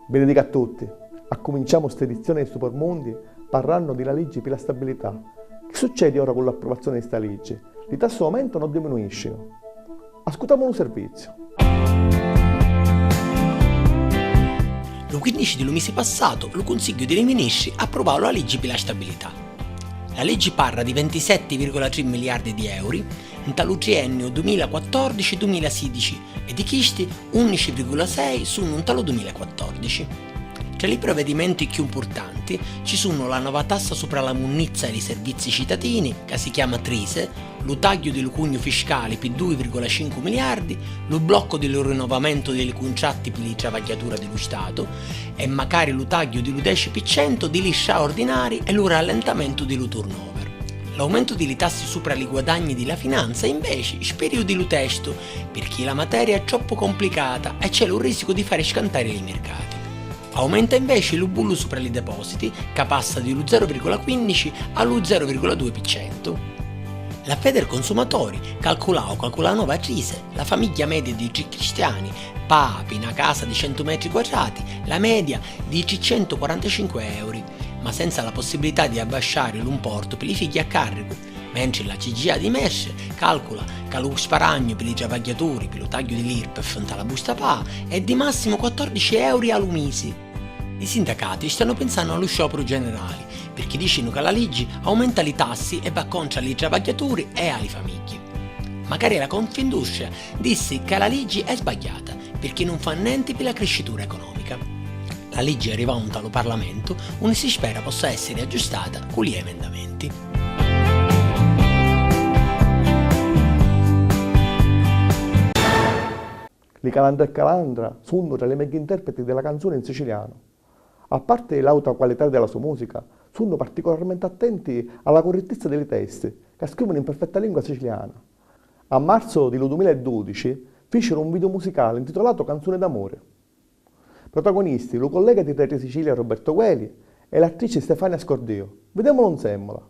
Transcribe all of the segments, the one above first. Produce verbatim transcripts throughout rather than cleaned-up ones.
Benedica a tutti! Accuminciamu st'edizioni di Supermundi parrannu di la liggi pi la stabilità. Chi succedi ora cu l'appruvazioni di sta liggi? Li tassi aumentanu o diminuiscinu? Ascutamu lu serviziu. Lu quinnici di lu misi passatu, lu Cunsigghiu di li Ministri appruvau la liggi pi la stabilità. La liggi parra di vintisetti virgola tri miliardi di euri nta lu trienniu dumila quattordici dumila sidici e di chisti unnici virgola sei sunnu nta lu dumila quattordici. Tra li provvedimenti cchiù mpurtanti ci sunnu la nova tassa supra la munnizza e li servizi citatini, ca si chiama trise, lu tagghiu di lu cugnu fiscali pi dui virgola cincu miliardi, lu bloccu di lu rinovamentu di li cuntratti pi li travagghiatura di lu Statu e macari lu tagghiu di lu deci pi centu di li straordinari e lu rallentamentu di lu turnover. L'aumentu di li tassi supra li guadagni di la finanza, inveci, spiriu di lu testu, pirchì la materia è troppu complicata e c'è lu risicu di fari scantari li mircati. Aumenta inveci lu bullu supra li depositi, ca passa di lu zero virgola quinnici a lu zero virgola dui pi centu. La Federconsumatori calculau ca cu la nova trise la famigghia media di tri cristiani paga pi na casa di centu metri quadrati la media di tricentuquarantacinque euri, ma senza la possibilità di abbasciari lu mportu pi li figghi a carricu. Mentri la C G I di Mestre calcula ca lu sparagnu pi li travagghiaturi pi lu tagghiu di l'IRPEF nta la busta paga è di massimu quattordici euri a lu misi. Li sindacati stannu pinsannu a lu sciopuru generali, pirchì dicinu ca la liggi aumenta li tassi e va contra a li travagghiaturi e a li famigghi. Macari la Confindustria dissi ca la liggi è sbagghiata, pirchì nun fa nenti pi la criscitura economica. La liggi arrivau nta lu Parlamentu, unni si spera possa essiri aggiustata cu li emendamenti. Li Calandra e Calandra sunnu tra li megghiu interpreti di la canzuni in sicilianu. A parti l'auta qualità di la so musica, sunnu particolarmenti attenti a la currittizza di li testi, ca scrivunu in perfetta lingua siciliana. A marzu di lu dumila e dudici ficiru un video musicali ntitulatu Canzuni d'amuri. Protagonisti, lu collega di Rete Sicilia Roberto Gueli e l'attrici Stefania Scordio. Videmulu nsemmula.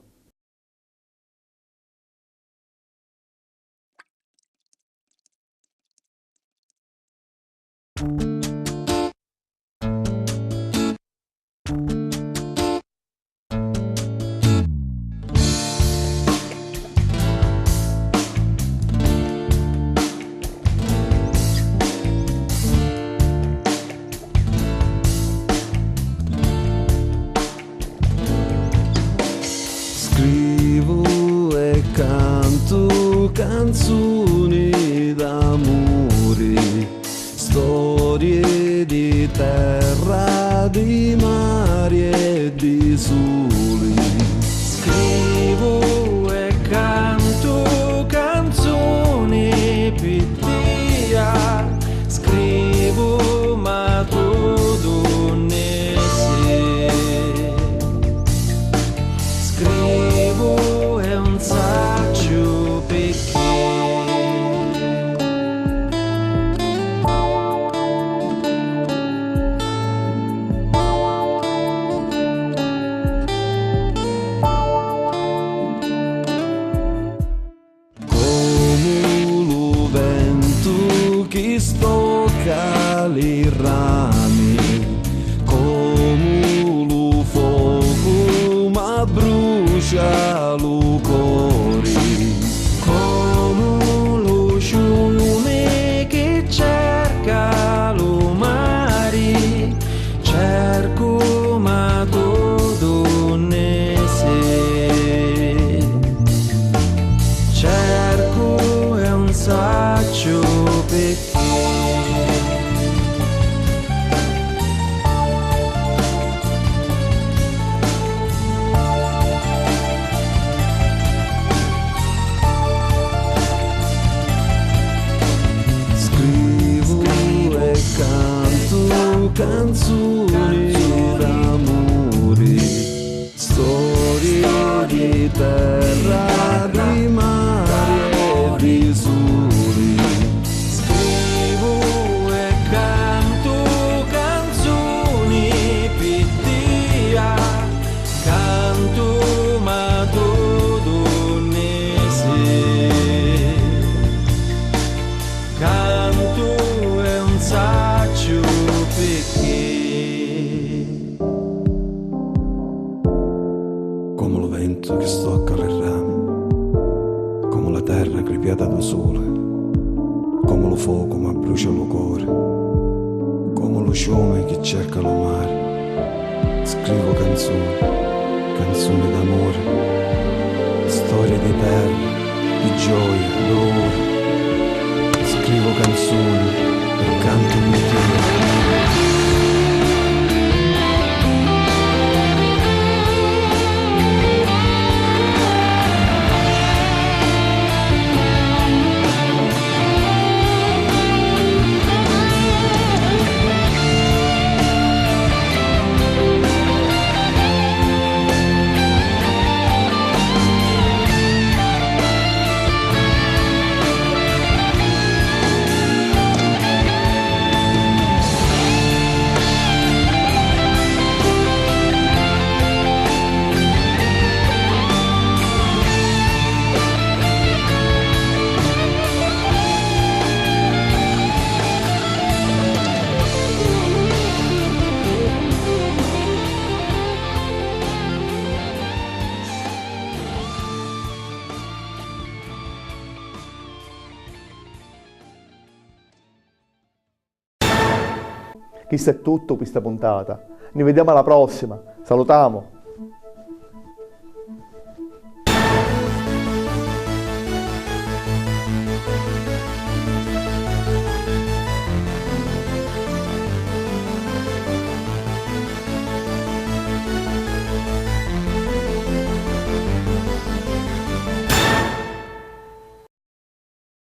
Scrivu e cantu canzuni d'amuri, storie di terra, di mari e di suli. Scrivu e cantu canzuni pi tia, scrivu ma tu dunni si. Scrivu e un sacciu picchì. Comu lu ventu chi stocca li rami, comu lu focu m'abbrucia lu cori, comu lu ciumi chi cerca lu mari, cercu ma tu dunni si. Cercu e un sacciu picchì. Scrivu e cantu canzuni d'amuri, storie di terra, di mari e di suli. Scrivu e cantu canzuni pi tia, cantu ma tu dunni si. Comu lu ventu chi stocca li rami, comu la terra cripiata dû suli, comu lu focu m'abbrucia lu cori, comu lu ciumi chi cerca lu mari. Scrivu canzuni, canzuni d'amuri, storii di terra, di gioia, duluri. Scrivu canzuni e cantu pi tia. Chistu è tuttu pi sta puntata. Ni videmu a la prossima. Salutamu!